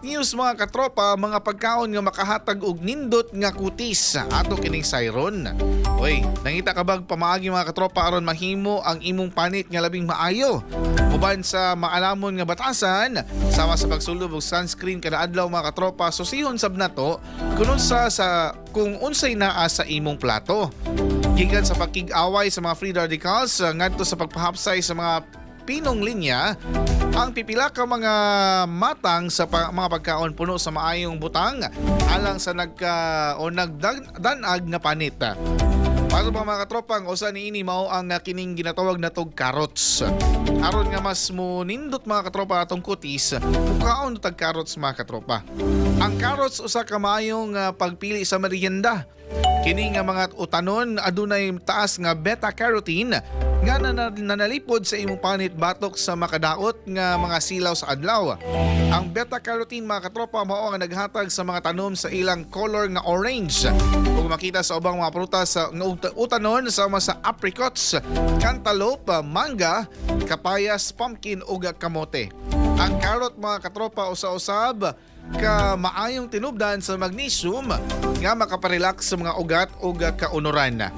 Health news, mga katropa, mga pagkaon nga makahatag og nindot nga kutis. Ato kining sayron. Oy, nangita ka bag pamaagi, mga katropa, aron mahimo ang imong panit nga labing maayo? Uban sa maalamon nga batasan, sama sa pagsulob og sunscreen kada adlaw, mga katropa, susihon sab nato kun unsa sa kung unsay naa sa imong plato. Gikan sa pagkig-away sa mga free radicals ngadto sa pagpahapsay sa mga pinong linya, ang pipila ka mga matang sa mga pagkaon puno sa maayong butang alang sa nagka o nagdanag nga panit. Para pa, mga katropang, usa niini mao ang kining ginatawag natog carrots. Aron nga mas mo nindot, mga katropa, atong kutis, mukaon tag carrots, mga katropa. Ang carrots usa ka maayong pagpili sa merienda. Kini nga mga utanon adunay taas nga beta carotene nga nanalipod sa imong panit batok sa makadaot nga mga silaw sa adlaw. Ang beta carotene, mga katropa, mao ang naghatag sa mga tanom sa ilang color nga orange. Ug makita sa ubang mga prutas sa nga utanon sama sa apricots, cantaloupe, mangga, kapayas, pumpkin ug kamote. Ang carrot, mga katropa, usa-usab ka maayong tinubdan sa magnesium nga makaparelax sa mga ugat ug kaunuran.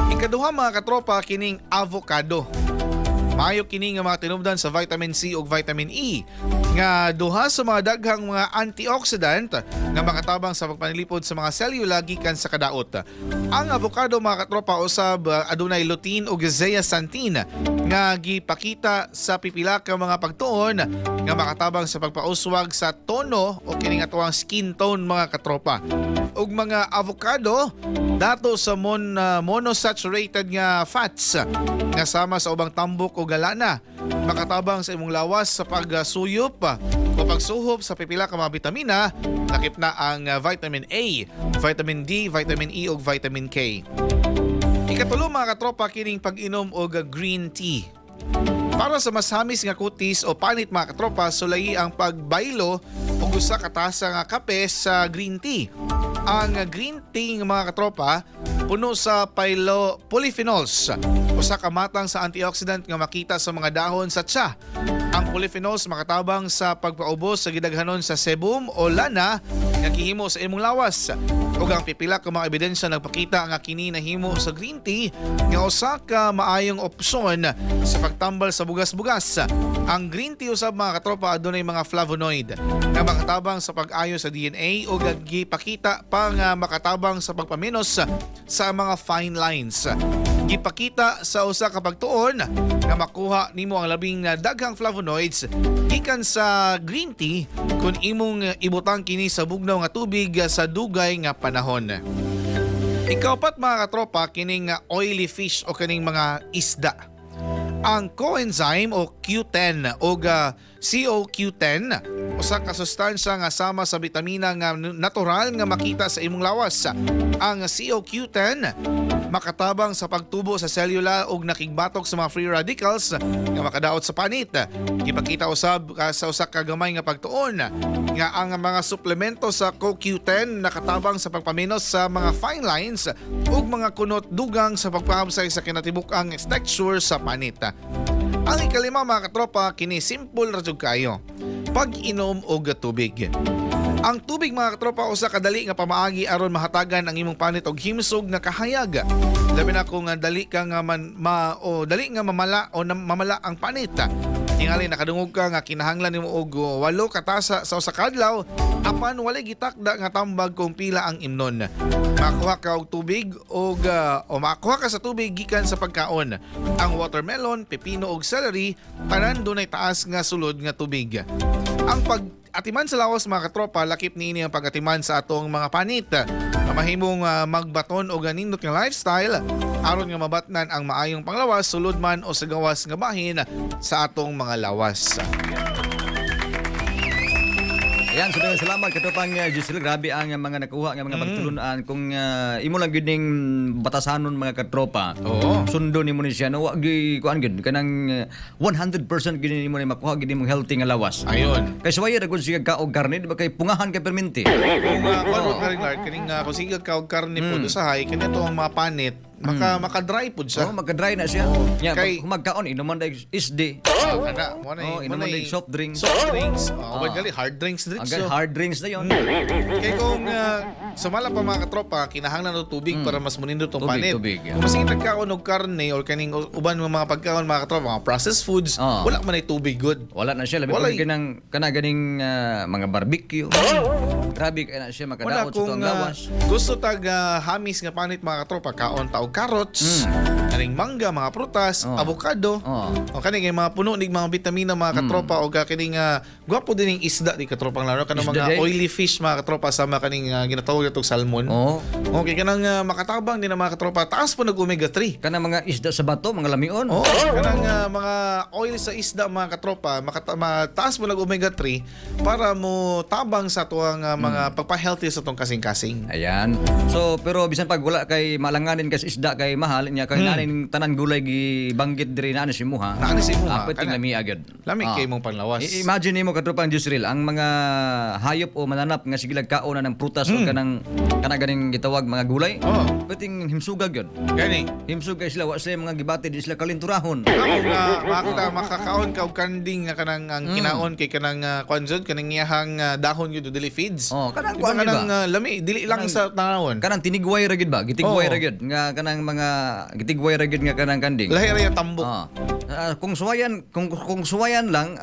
Ikaduha, mga katropa, kining avocado. Maayo kini nga mga tinubdan sa vitamin C ug vitamin E nga duha sa mga daghang mga antioxidant nga makatabang sa pagpanilipod sa mga selula gikan sa kadaot. Ang avocado, mga katropa, usab adunay lutein ug zeaxanthin nga gipakita sa pipila ka mga pagtuon nga makatabang sa pagpauswag sa tono o kini nga tuwang skin tone, mga katropa. Ug mga avocado dato sa monosaturated nga fats nga sama sa ubang tambok o galana makatabang sa imong lawas sa pagsuyop o pagsuhop sa pipila ka mga bitamina, lakip na ang vitamin A, vitamin D, vitamin E ug vitamin K. Ikatulo, mga katropa, kining pag-inom og green tea. Para sa mas hamis nga kutis o panit, mga katropa, sulayi ang pagbaylo og usa ka tasa nga kape sa green tea. Ang green tea nga, mga katropa, puno sa polyphenols, usa ka matang sa antioxidant nga makita sa mga dahon sa tsa. Ang polyphenols makatabang sa pagpaubos sa gidaghanon sa sebum o lana nga gihimo sa imong lawas. Ug ang pipila ka mga ebidensya nagpakita nga kini nahimo sa green tea nga usa ka maayong opsyon sa pagtambal sa bugas-bugas. Ang green tea usab, mga katropa, adunay mga flavonoid nga makatabang sa pag-ayo sa DNA ug gipakita pa nga makatabang sa pagpaminos sa mga fine lines. Gipakita sa usa ka pagtuon nga makuha nimo ang labing daghang flavonoids gikan sa green tea kung imong ibutang kini sa bugnaw nga tubig sa dugay nga panahon. Ikaupat, mga katropa, kining oily fish o kining mga isda. Ang coenzyme o Q10 o CoQ10 usa ka sustansya nga sama sa bitamina nga natural nga makita sa imong lawas. Ang CoQ10 makatabang sa pagtubo sa selula ug nakigbatok sa mga free radicals nga makadaot sa panit. Gipakita usab sa usa ka gamay nga pagtuon nga ang mga suplemento sa CoQ10 nakatabang sa pagpaminos sa mga fine lines ug mga kunot dugang sa pagpahamsay sa kinatibuk-ang texture sa panit. Ang ikalima, mga katropa, kini simple ra jud kayo. Pag-inom og tubig. Ang tubig, mga katropa, usa ka dali nga pamaagi aron mahatagan ang imong panit og himsog nga kahayag. Labi na kung dali ka nga man, ma, o dali nga mamala o mamala ang panit. Tingali nakadungog ka nga kinahanglan nimo og 8 ka tasa sa usa ka adlaw, apan walay gitakda nga tambag kung pila ang imnon. Makuha ka og tubig og o makuha ka sa tubig gikan sa pagkaon. Ang watermelon, pepino ug celery tanan dunay taas nga sulod nga tubig. Ang pag atiman sa lawas, mga katropa, lakip niini ang pag-atiman sa atong mga panit nga mahimong magbaton og nindot nga lifestyle aron nga mabatnan ang maayong panglawas, sulod man o sa gawas nga bahin sa atong mga lawas. Ayan, so daghang salamat, katropang Giselle. Grabe ang mga nakuha nga mga pagtulunan. Kung imo lang gyud ning batasanon, mga katropa. Sundo nimo ni siya no, wa gyud kuan gyud kanang 100% gyud nimo ni makuha gyud nimong healthy nga lawas. Ayun. Kay suwaya ra gud siya ka og karne, di ba, kay pungahan kay perminti. Kung kuan mo karing Lard, kaning kung sige ka og karne po usahay, kani to ang mga panit. Maka dry pud siya. Oh, magka-dry na siya. Nya, kay magkaon inuman dai isdi. Kana, mo na Oh, inuman dai soft drinks. Soft drinks. Oh, gali hard drinks Ang diretso. hard drinks na yon. Kay kung sumala pa, mga katropa, kinahanglan og tubig para mas munindot ang Tubig, panit. tubig, yeah. Kung masige nagkaon og karne or kaning uban mga mga pagkaon, mga katropa, mga processed foods, wala man ay tubig good. Wala na siya, labi Walay. kung kanang kana ganing mga barbecue. Grabe kay na siya Wala makadaot sa kung tuang lawas. Gusto tag hamis nga panit, mga katropa, kaon ta og carrots, kaning mangga, mga prutas, avocado. O kani kay mga puno nig mga bitamina, mga katropa, o ka kining gwapo din ning isda di, katropang laro, kanang Isda mga di. oily fish, mga katropa, sama kaning ginatawag natong salmon. Okay, kanang makatabang din ang mga katropa, taas po nag omega 3. Kanang mga isda sa bato, mga lamion. Oo, kanang mga oil sa isda, mga katropa, mataas mo nag omega 3 para mo tabang sa tuang mga pagpa-healthy sa tong kasing-kasing. Ayan. So, pero bisan pag wala kay malanganin kasi isda kay mahal niya kay nanin tanan gulay gibanggit diri na si imuha. Naa ni sa imuha, Apit kana. lami agad. Lami kay mong panlawas. Imagine nimo, katropang Jusril, ang mga hayop o mananap nga sige kaon na ng prutas o kanang kana ganing gitawag mga gulay. Pwedeng himsugag yun. Gani. Himsugag sila, wa sila mga gibati, di sila kalinturahon. Ako nga makita makakaon ka og kanding nga kanang ang kinaon kay kanang kuan jud kaning iyahang dahon yun dili feeds. Oh, kanang Di ba kuan gyud kanang ba? Lami dili lang sa tanawon. Kanang tinigway ra gyud ba? Gitigway Oo. ra gyud nga kanang mga gitigway ra gyud nga kanang kanding. Lahi ra yung tambok. Ah. Kung suwayan lang,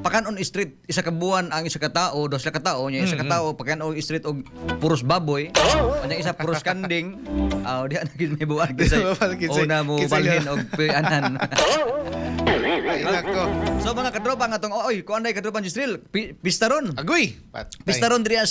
pakanon street isa ka buwan ang isa ka tao, dos ka tao, nya isa ka tao pakanon street og puros baboy, nya isa puros kanding. Ah, di na gid may buwan kisay. Una mo balhin og anan. Ay nako. So mga katropa nga tong oy, kuan day, katropang Jisril, pista ron. Agoy. Patay. Pista ron diri sa